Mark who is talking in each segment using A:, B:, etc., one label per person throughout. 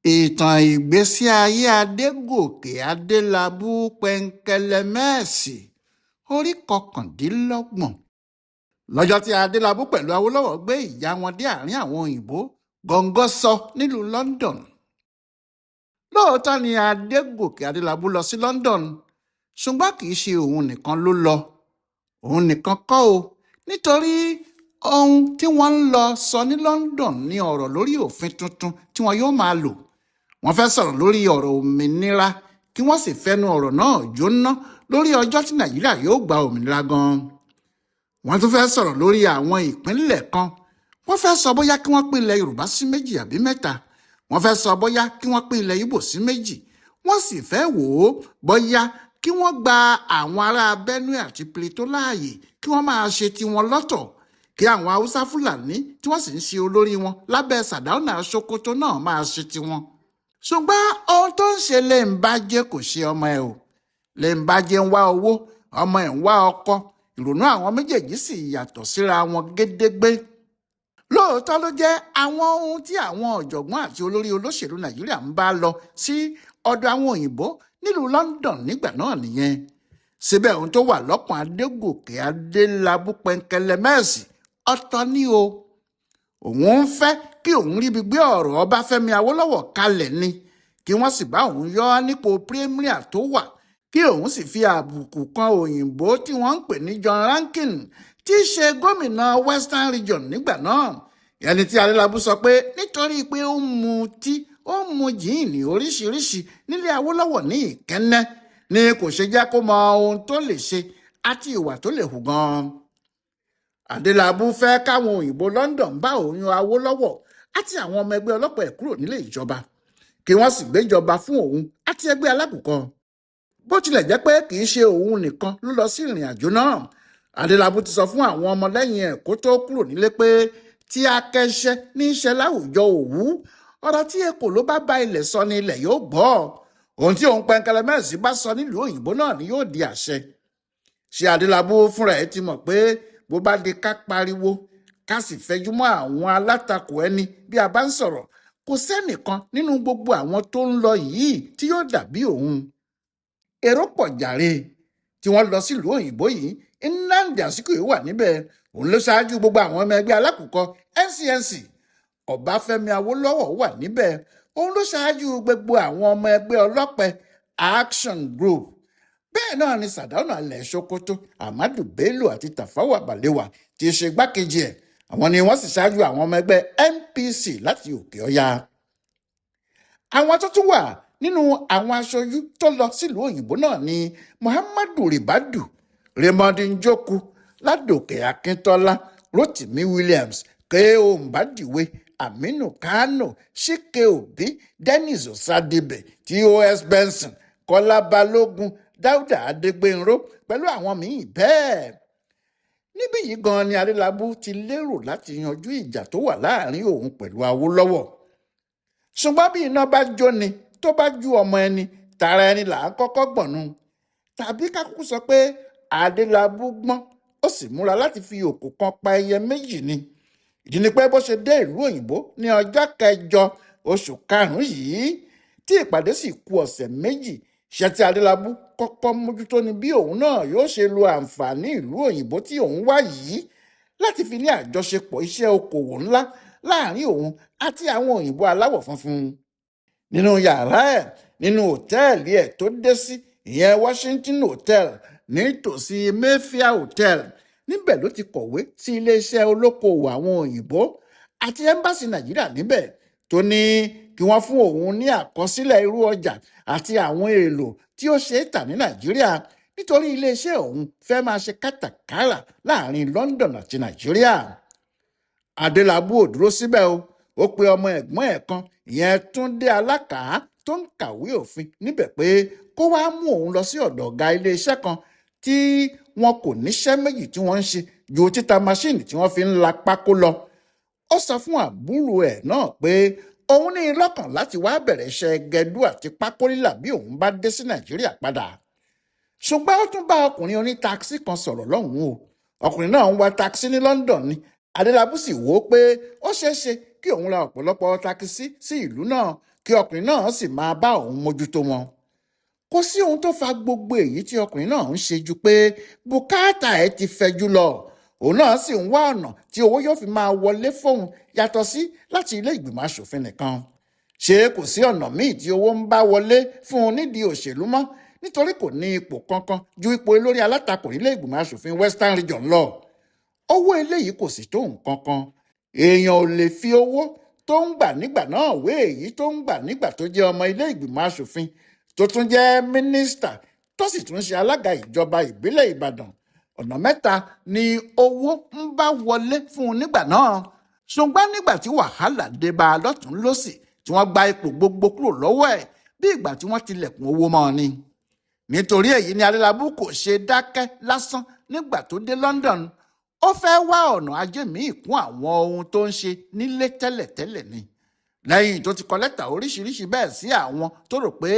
A: Ìtàn ìgbésí ayé Adégòkè Adélábù Pẹ́ńkẹ́lẹ́mẹ́ẹ̀sì, orí 29. Lọ́jọ́ tí Adélábù pẹ̀lú Awólọ́wọ̀ gbé ìjà wọn dé àárín àwọn òyìnbó, gọ́ngọ́ sọ nílùú London. Lóòótọ́ ni Adégòkè Adélábù lọ sí London, ṣùgbọ́n kì í ṣe òun nìkan ló lọ. Òun nìkan kọ́ o, nítorí ohun tí wọ́n ń lọ sọ ní London ní ọ̀rọ̀ lórí òfin tuntun tí wọn yóò máa lò. Wọ́n fẹ́ sọ̀rọ̀ lórí ọ̀rọ̀ òmìnira, kí wọ́n sì fẹnu ọ̀rọ̀ náà jóná lórí ọjọ́ tí Nàìjíríà yóò gba òmìnira gan-an. Wọ́n tún fẹ́ sọ̀rọ̀ lórí àwọn ìpínlẹ̀ kan. Wọ́n fẹ́ sọ bóyá kí wọ́n pín ilẹ̀ Yorùbá sí méjì àbí mẹ́ta. Wọ́n fẹ́ sọ bóyá kí wọ́n pín ilẹ̀ Ìgbò sí méjì. Wọ́n sì fẹ́ wò ó bóyá kí wọ́n gba àwọn ará Benue àti Plateau láàyè kí wọ́n máa ṣe tiwọn lọ́tọ̀, kí àwọn Haúsá Fúlàní tí wọ́n sì ń ṣe olórí wọn lábẹ́ Sàdáúnà Sokoto náà máa ṣe tiwọn. Ṣùgbọ́n ohun tó ń ṣe lè ń bàjẹ́ kò ṣe ọmọ ẹ o. Lè ń bàjẹ́ ń wá owó, ọmọ ẹ̀ ń wá ọkọ. Ìrònú àwọn méjèèjì sì yàtọ̀ síra wọn gédégbé. Lóòótọ́ ló jẹ́ àwọn ohun tí àwọn ọ̀jọ̀gbọ́n àti olórí olóṣèlú Nàìjíríà ń bá lọ sí ọ̀dọ̀ àwọn òyìnbó nílùú London nígbà náà nìyẹn. Síbẹ̀ ohun tó wà lọ́kàn Adégòkè Adélábù Pẹ́ńkẹ́lẹ́mẹ́ẹ̀sì ọ̀tọ̀ ni o. Òun ń fẹ́ kí òun ríbi gbé ọ̀rọ̀ Ọbáfẹ́mi Awólọ́wọ̀ kalẹ̀ ni, kí wọ́n sì bá òun yọ ọ́ nípò pírímíà tó wà, kí òun sì fi àbùkù kan òyìnbó tí wọ́n ń pè ní John Rankin, tí í ṣe gómìnà Western Region nígbà náà. Ẹni tí Adélábù sọ pé nítorí pé ó ń mu tí ó ń mu jíìnì oríṣiríṣi nílé Awólọ́wọ̀ ní Ìkẹ́nnẹ́ ni kò ṣe jẹ́ kó mọ ohun tó lè ṣe àti ìwà tó lè hù gan-an. Adélábù fẹ́ káwọn òyìnbó London bá òun yan Awólọ́wọ̀ àti àwọn ọmọ ẹgbẹ́ ọlọ́pàá ẹ̀ kúrò nílé ìjọba, kí wọ́n sì gbéjọba fún òun àti ẹgbẹ́ alákùkọ. Bó tilẹ̀ jẹ́ pé kì í ṣe òun nìkan ló lọ sí ìrìn àjò náà, Adélábù ti sọ fún àwọn ọmọlẹ́yìn ẹ̀ kó tó kúrò nílé pé tí akẹ́ṣẹ́ ní í ṣe láwùjọ òwú, ọ̀rọ̀ tí èkó ló bá bá ilẹ̀ sọ ni ilẹ̀ yóò gbọ́. Ohun tí òun Pẹ́ńkẹ́lẹ́mẹ́ẹ̀sì bá sọ nílùú òyìnbó náà ni yóò di àṣẹ. Ṣé Adélábù fúnra ẹ̀ ti mọ̀ pé bó bá di ká pariwo, ká sì fẹjú mọ́ àwọn alátakò ẹni bí a bá ń sọ̀rọ̀, kò sẹ́nìkan nínú gbogbo àwọn tó ń lọ yìí tí yóò dàbí òun. Èrò pọ̀ jàre tí wọ́n lọ sílùú òyìnbó yìí. Nnamdi Azikiwe wà níbẹ̀, òun ló ṣáájú gbogbo àwọn ọmọ ẹgbẹ́ alákùkọ NCNC. Ọbáfẹ́mi Awólọ́wọ̀ wà níbẹ̀, òun ló ṣáájú gbogbo àwọn ọmọ ẹgbẹ́ ọlọ́pẹ Action Group. Bẹ́ẹ̀ náà ni Sàdáúnà ilẹ̀ Sokoto, Ahmadu Bello àti Tafawa Balewa ti ṣe igbákejì ẹ̀. Àwọn ni wọ́n sì ṣáájú àwọn ọmọ ẹgbẹ́ NPC láti Òkè Ọya. Àwọn tó tún wà nínú àwọn aṣojú tó lọ sílùú òyìnbó náà ni Muhammadu Ribadu, Raymond Njoku, Ládòkè Akíntọ́lá, Rotimi Williams, K.O. Mbadiwe, Aminu Kano, Chike Obi, Dennis Osadebe, T.O.S. Benson, Kọ́lá Balógun, Dáúdà Adégbénró pẹ̀lú àwọn míì bẹ́ẹ̀. Níbí yìí gan ni Adélábù ti lérò láti yanjú ìjà tó wà láàrin òun pẹ̀lú Awólọ́wọ̀. Ṣùgbọ́n bí iná bá jóni tó bá ju ọmọ ẹni, tara ẹni là á kọ́kọ́ gbọ̀nù. Tàbí ká kúkú sọ pé Adélábù gbọ́n, ó sì múra láti fi òkò kan pa ẹyẹ méjì ni. Ìdí ni pé bó ṣe dé ìlú òyìnbó ní ọjọ́ kẹjọ oṣù karùn-ún yìí tí ìpàdé sì kù ọ̀sẹ̀ méjì, iṣẹ́ tí Adélábù kọ́kọ́ mójútó ni bí òun náà yóò ṣe lo àǹfààní ìlú òyìnbó tí òun wá yìí láti fi ní àjọṣepọ̀ iṣẹ́ okòwò ńlá láàrin òun àti àwọn òyìnbó aláwọ̀ funfun. Nínú yàrá ẹ̀ nínú òtẹ́ẹ̀lì ẹ̀ tó dé sí, ìyẹn Washington Hotel nítòsí Mayfair Hotel, níbẹ̀ ló ti kọ̀wé sí iléeṣẹ́ olókoòwò àwọn òyìnbó àti ẹ́mbáàsì Nàìjíríà níbẹ̀, tó ní kí wọ́n fún òun ní àkọsílẹ̀ irú ọjà àti àwọn èèlò tí ó ṣe é tà ní Nàìjíríà, nítorí iléeṣẹ́ òun fẹ́ máa ṣe kátàkárà láàrin London àti Nàìjíríà. Adélábù ò dúró síbẹ̀ o. Ó pe ọmọ ẹ̀gbọ́n ẹ̀ kan, ìyẹn Túndé Alákàá tó ń kàwé òfin níbẹ̀, pé kó wáá mú òun lọ sí ọ̀dọ̀ ọ̀gá iléeṣẹ́ kan tí wọn kò níṣẹ́ méjì tí wọ́n ń ṣe ju títa máṣíìnì tí wọ́n fi ń la pákó lọ. Ó sọ fún àbúrò ẹ̀ náà pé òun ní lọ́kàn láti wá bẹ̀rẹ̀ iṣẹ́ gẹdú àti pákó lílà bí òun bá dé sí Nàìjíríà padà. Ṣùgbọ́n ó tún bá ọkùnrin oní takisí kan sọ̀rọ̀ lọ́hùn-ún o. Ọkùnrin náà ń wa takisí ní London ni. Adélábù sì wò ó pé ó ṣeé ṣe kí òun ra ọ̀pọ̀lọpọ̀ takisí sí ìlú náà. Kí ọkùnrin náà sì máa bá òun mójútó wọn. Kò sí ohun tó fa gbogbo èyí tí ọkùnrin náà ń ṣe ju pé bùkátà ẹ̀ ti fẹ̀jú lọ, òun náà sì ń wá ọ̀nà tí owó yóò fi máa wọlé fóun yàtọ̀ sí láti ilé ìgbìmọ̀ asòfin nìkan. Ṣé kò sí ọ̀nà míì tí owó ń bá wọlé fún un nídìí òṣèlú mọ́, nítorí kò ní ipò kankan ju ipò olórí alátakò nílé ìgbìmọ̀ asòfin Western Region lọ. Owó eléyìí kò sì tó nǹkan kan. Èèyàn ò lè fi owó tó ń gbà nígbà náà wé èyí tó ń gbà nígbà tó jẹ́ ọmọ ilé ìgbìmọ̀ asòfin, tó tún jẹ́ mínísítà, tó sì tún ṣe alága ìjọba ìbílẹ̀ Ìbàdàn. Ọ̀nà mẹ́ta ni owó ń bá wọlé fún un nígbà náà. Ṣùgbọ́n nígbà tí wàhálà dé bá a lọ́tún lọ́sì, tí wọ́n gba ipò gbogbo kúrò lọ́wọ́ ẹ̀ bí ìgbà tí wọ́n tilẹ̀kùn owó mọ́ ni. Nítorí èyí ni Adélabú kò ṣe dákẹ́ lásán nígbà tó dé London. Ó fẹ́ wá ọ̀nà ajé míì kún àwọn ohun tó ń ṣe nílé tẹ́lẹ̀tẹ́lẹ̀ ni. Lẹ́yìn tó ti kọ lẹ́tà oríṣiríṣi bẹ́ẹ̀ sí àwọn tó rò pé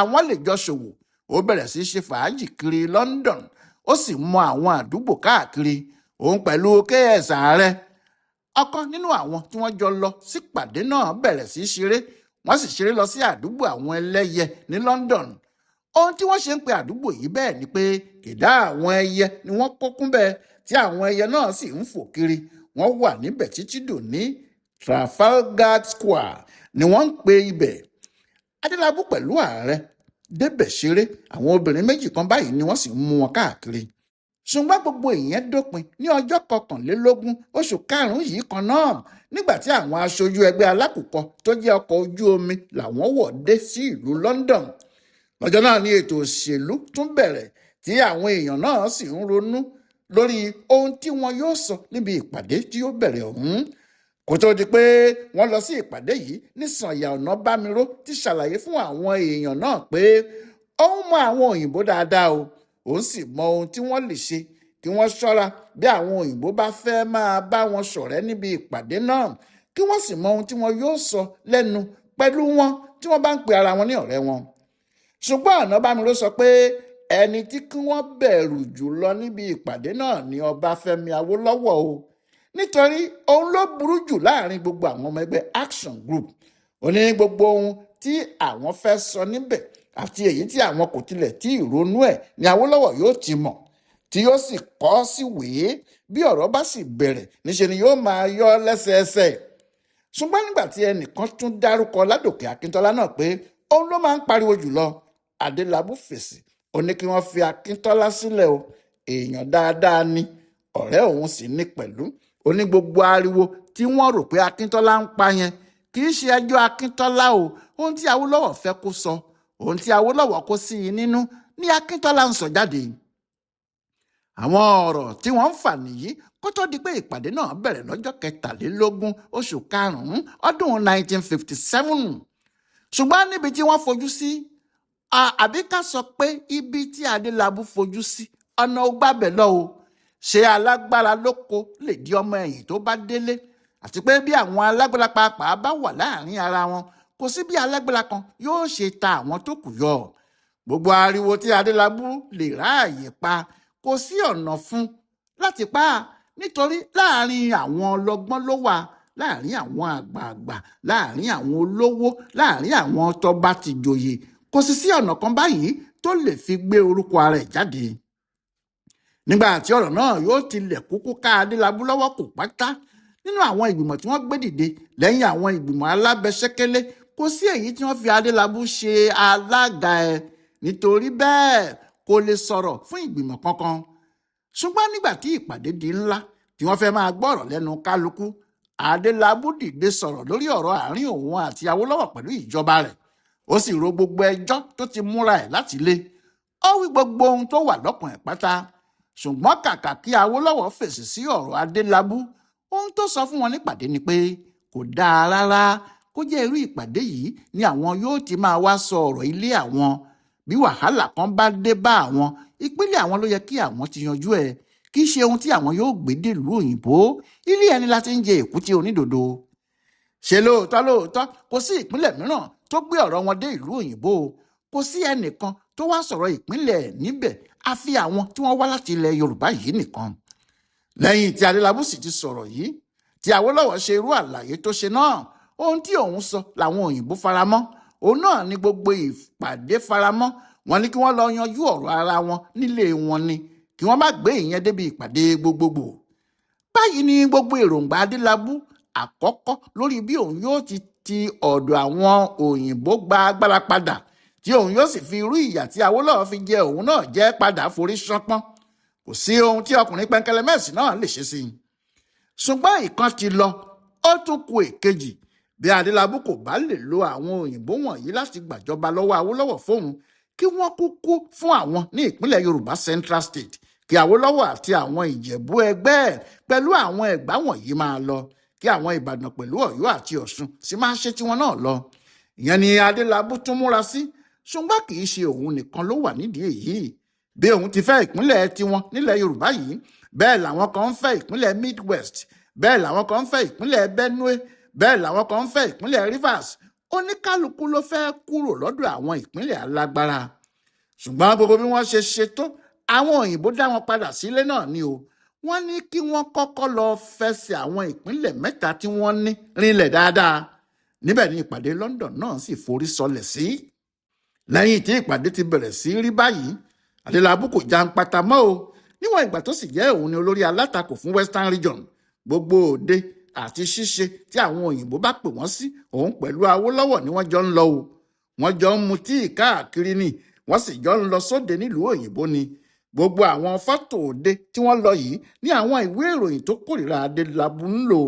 A: àwọn lè jọ ṣòwò, ó bẹ̀rẹ̀ sí ṣe fàájì kiri London, ó sì mọ àwọn àdúgbò káàkiri, òun pẹ̀lú KS ààrẹ. Ọ̀kan nínú àwọn tí wọ́n jọ lọ sípàdé náà bẹ̀rẹ̀ sí ṣeré, wọ́n sì ṣeré lọ sí àdúgbò àwọn ẹlẹ́yẹ ní London. Ohun tí wọ́n ṣe ń pe àdúgbò yìí bẹ́ẹ̀ ni pé kìdá àwọn ẹyẹ ni wọ́n kó kúnbẹ̀, tí àwọn ẹyẹ náà sì ń fò kiri. Wọ́n wà níbẹ̀ títí dòní. Trafalgar Square ni wọ́n ń pe ibẹ̀. Adélabú pẹ̀lú ààrẹ débẹ̀ ṣeré, àwọn obìnrin méjì kan báyìí ni wọ́n sì ń mú wọn káàkiri. Ṣùgbọ́n gbogbo ìyẹn dópin ní ọjọ́ 21 oṣù karùn-ún yìí kan náà, nígbà tí àwọn aṣojú ẹgbẹ́ alákùkọ tó jẹ́ ọkọ̀ ojú omi làwọn wọ̀ dé sí ìlú London. Lọ́jọ́ náà ni ètò òṣèlú tún bẹ̀rẹ̀, tí àwọn èèyàn náà sì ń ronú lórí ohun tí wọn yóò sọ níbi ìpàdé tí yóò bẹ̀rẹ̀ ọ̀hún. Kó tó di pé wọ́n lọ sí ìpàdé yìí ní Sànyà Ọ̀nàbámiró ti ṣàlàyé fún àwọn èèyàn náà pé òun mọ àwọn òyìnbó dáadáa o, òun sì mọ ohun tí wọ́n lè ṣe, kí wọ́n ṣọ́ra bí àwọn òyìnbó bá fẹ́ máa bá wọn ṣọ̀rẹ́ níbi ìpàdé náà, kí wọ́n sì mọ ohun tí wọ́n yóò sọ lẹ́nu pẹ̀lú wọn tí wọ́n bá ń pe ara wọn ní ọ̀rẹ́ wọn. Ṣùgbọ́n Ọ̀nàbámiró sọ pé ẹni tí kí wọ́n bẹ̀rù jùlọ níbi ìpàdé náà ni Ọbáfẹ́mi Awólọ́wọ̀ o, nítorí òun ló burú jù láàrin gbogbo àwọn ọmọ ẹgbẹ́ Action Group. Ó ní gbogbo ohun tí àwọn fẹ́ sọ níbẹ̀ àti èyí tí àwọn kò tilẹ̀ tí ìrònú ẹ̀ ni Awólọ́wọ̀ yóò ti mọ̀, tí yóò sì kọ síwèé. Bí ọ̀rọ̀ bá sì bẹ̀rẹ̀ níṣe ni yóò máa yọ lẹ́sẹẹsẹ. Ṣùgbọ́n nígbà tí ẹnìkan tún dárúkọ Ládòkè Akíntọ́lá náà pé òun ló máa ń pariwo jùlọ, Adélabú fèsì, ó ní kí wọ́n fi Akíntọ́lá sílẹ̀ o, èèyàn dáadáa ni, ọ̀rẹ́ òun sì ní pẹ̀lú. Ó ní gbogbo ariwo tí wọ́n rò pé Akíntọ́lá ń pa yẹn kì í ṣe ẹjọ́ Akíntọ́lá o, ohun tí Awólọ́wọ̀ fẹ́ kó sọ, ohun tí Awólọ́wọ̀ kó sí i nínú ní Akíntọ́lá ń sọ jáde. Àwọn ọ̀rọ̀ tí wọ́n ń fà nìyí kó tó di pé ìpàdé náà bẹ̀rẹ̀ lọ́jọ́ 23 oṣù karùn-ún ọdún 1957. Ṣùgbọ́n níbi tí wọ́n fojú sí, àbí ká sọ pé ibi tí Adélabú fojú sí, ọ̀nà ò gbàbẹ̀ lọ o. Ṣé alágbára lóko lè di ọmọ ẹ̀yìn tó bá délé? Àti pé bí àwọn alágbára pàápàá bá wà láàrin ara wọn, kò sí bí alágbára kan yóò ṣe ta àwọn tó kù yọ. Gbogbo ariwo tí Adélabú lè ráàyè pa, kò sí ọ̀nà fún láti pa á, nítorí láàrin àwọn ọlọ́gbọ́n ló wà, láàrin àwọn àgbààgbà, láàrin àwọn olówó, láàrin àwọn tọba tìjòyè. Kò sì sí ọ̀nà kan báyìí tó lè fi gbé orúkọ ara ẹ̀ jáde. Nígbà tí ọ̀rọ̀ náà yóò tilẹ̀ kúkú ká Adélabú lọ́wọ́ kò pátá nínú àwọn ìgbìmọ̀ tí wọ́n gbé dìde lẹ́yìn àwọn ìgbìmọ̀ alábẹ́sẹ́kẹ́lé, kò sí èyí tí wọ́n fi Adélabú ṣe alága ẹ̀, nítorí bẹ́ẹ̀ kò lè sọ̀rọ̀ fún ìgbìmọ̀ kankan. Ṣùgbọ́n nígbà tí ìpàdé di ńlá tí wọ́n fẹ́ máa gbọ́rọ̀ lẹ́nu kálukú, Adélabú dìde sọ̀rọ̀ lórí ọ̀rọ̀ àárín òun àti Awólọ́wọ̀ pẹ̀lú ìjọba rẹ̀. Ó sì ro gbogbo ẹjọ́ tó ti múra ẹ̀ láti lé. Ó wí gbogbo ohun tó wà lọ́kàn ẹ̀ pátá. Ṣùgbọ́n kàkà kí Awólọ́wọ̀ fèsì sí ọ̀rọ̀ Adélabú, ohun tó sọ fún wọn nípàdé ni pé kò dáa rárá kó jẹ́ irú ìpàdé yìí ni àwọn yóò ti máa wá sọ ọ̀rọ̀ ilé àwọn. Bí wàhálà kan bá dé bá àwọn, ìpínlẹ̀ àwọn ló yẹ kí àwọn ti yanjú ẹ̀, kì í ṣe ohun tí àwọn yóò gbé dèlú òyìnbó. Ilé ẹni láti ń jẹ èkúté onídòdó. Ṣe lóòótọ́ lóòótọ́ kò sí ìpínlẹ̀ mìíràn tó gbé ọ̀rọ̀ wọn dé ìlú òyìnbó, kò sí ẹnìkan tó wá sọ̀rọ̀ ìpínlẹ̀ níbẹ̀ àfi àwọn tí wọ́n wá láti ilẹ̀ Yorùbá yìí nìkan. Lẹ́yìn tí Adélabú sì ti sọ̀rọ̀ yìí, tí Awólọ́wọ̀ ṣe irú àlàyé tó ṣe náà, Ohun tí òun sọ làwọn òyìnbó faramọ́, òun náà ni gbogbo ìpàdé faramọ́. Wọ́n ní kí wọ́n lọ yanjú ọ̀rọ̀ ara wọn nílé wọn ni, kí wọ́n má gbé ìyẹn débi ìpàdé gbogbogbò. Báyìí ni gbogbo èròǹgbà Adélábù àkọ́kọ́ lórí bí òun yóò ti ti ọ̀dọ̀ àwọn òyìnbó gba agbára padà, tí òun yóò sì fi irú ìyà tí Awólọ́wọ̀ fi jẹ òun náà jẹ́ padà, forí ṣánpọ́n. Kò sí ohun tí ọkùnrin Pẹnkẹlẹmẹ́sì náà lè ṣe sí i. Ṣùgbọ́n ìkan ti lọ, ó tún ku èkejì. Bí Adélábù kò bá lè lo àwọn òyìnbó wọ̀nyí láti gbàjọba lọ́wọ́ Awólọ́wọ̀ fóun, kí wọ́n kúkú fún àwọn ní ìpínlẹ̀ Yorùbá Central State, kí Awólọ́wọ̀ àti àwọn Ìjẹ̀bú ẹgbẹ́ ẹ̀ pẹ̀lú àwọn Ẹ̀gbá wọ̀nyí máa lọ, kí àwọn Ìbàdàn pẹ̀lú Ọ̀yọ́ àti Ọ̀ṣun sì máa ṣe tiwọn náà lọ. Ìyẹn ni Adélábù tún múra sí. Ṣùgbọ́n kì í ṣe òun nìkan ló wà nídìí èyí. Bí òun ti fẹ́ ìpínlẹ̀ tiwọn nílẹ̀ Yorùbá yìí, bẹ́ẹ̀ làwọn kan ń fẹ́ ìpínlẹ̀ Midwest, bẹ́ẹ̀ làwọn kan ń fẹ́ ìpínlẹ̀ Benue, bẹ́ẹ̀ làwọn kan ń fẹ́ ìpínlẹ̀ Rivers. Oníkálukú ló fẹ́ kúrò lọ́dọ̀ àwọn ìpínlẹ̀ alágbára. Ṣùgbọ́n gbogbo bí wọ́n ṣe ṣe tó, àwọn òyìnbó dá wọn padà sílé náà ni o. Wọ́n ní kí wọ́n kọ́kọ́ lọ fẹsẹ̀ àwọn ìpínlẹ̀ mẹ́ta tí wọ́n ní rinlẹ̀ dáadáa. Níbẹ̀ ni ìpàdé London náà sì forí sọlẹ̀ sí. Lẹ́yìn tí ìpàdé ti bẹ̀rẹ̀ sí rí báyìí, Adélábù kò jàǹpátá mọ́ o. Níwọ̀n ìgbà tó sì jẹ́ òun ni olórí alátakò fún Western Region, gbogbo òde àti ṣíṣe tí àwọn òyìnbó bá pè wọ́n sí, òun pẹ̀lú Awólọ́wọ̀ ni wọ́n jọ ń lọ o. Wọ́n jọ ń mu tíì káàkiri ni, wọ́n sì jọ ń lọ sóde nílùú òyìnbó ni. Gbogbo àwọn fọ́tò òde tí wọ́n lọ yìí ní àwọn ìwé ìròyìn tó kórìíra Adélábù ń lò,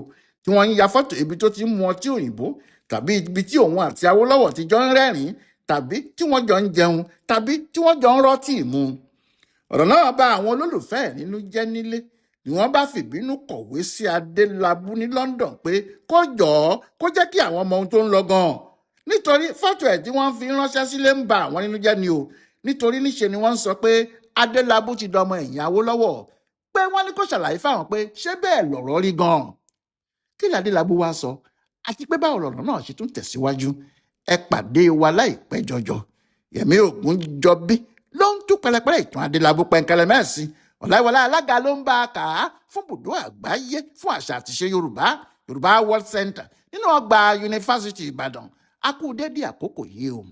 A: tí wọ́n ń ya fọ́tò ibi tó ti ń mu ọtí òyìnbó, tàbí ibi tí òun àti Awólọ́wọ̀ ti jọ ń rẹ́rìn-ín, tàbí tí wọ́n jọ ń jẹun, tàbí tí wọ́n jọ ń rọ́tì mu. Ọ̀rọ̀ náà bà àwọn olólùfẹ́ ẹ̀ nínú jẹ́ nílé, ni wọ́n bá fìbínú kọ̀wé sí Adélábù ní London pé kó jọ̀ọ́, kó jẹ́ kí àwọn mọ ohun tó ń lọ gan-an, nítorí fọ́tò ẹ̀ tí wọ́n fi ránṣẹ́ sílé ń ba àwọn nínú jẹ́ ni o, nítorí níṣe ni wọ́n ń sọ pé Adélábù ti dọmọ ẹ̀yìn Awólọ́wọ̀, pé wọ́n ní kó ṣàlàyé fáwọn pé ṣé bẹ́ẹ̀ lọ̀rọ̀ rí gan-an. Kí ni Adélábù wá sọ, àti pé báwo lọ̀rọ̀ náà ṣe tún tẹ̀síwájú? Ẹ pàdé wa láìpẹ́ jọjọ. Yẹmí Ògúnjọbí ló ń tú pẹlẹpẹlẹ ìtàn Adélábù Pẹnkẹlẹmẹ́sì. Ọláìwọlá Alága ló ń bá a kà á fún bùdó àgbáyé fún àṣà àtìṣe Yorùbá, Yorùbá World Center, nínú ọgbà Yunifásitì Ìbàdàn. A kú dédé àkókò yìí o.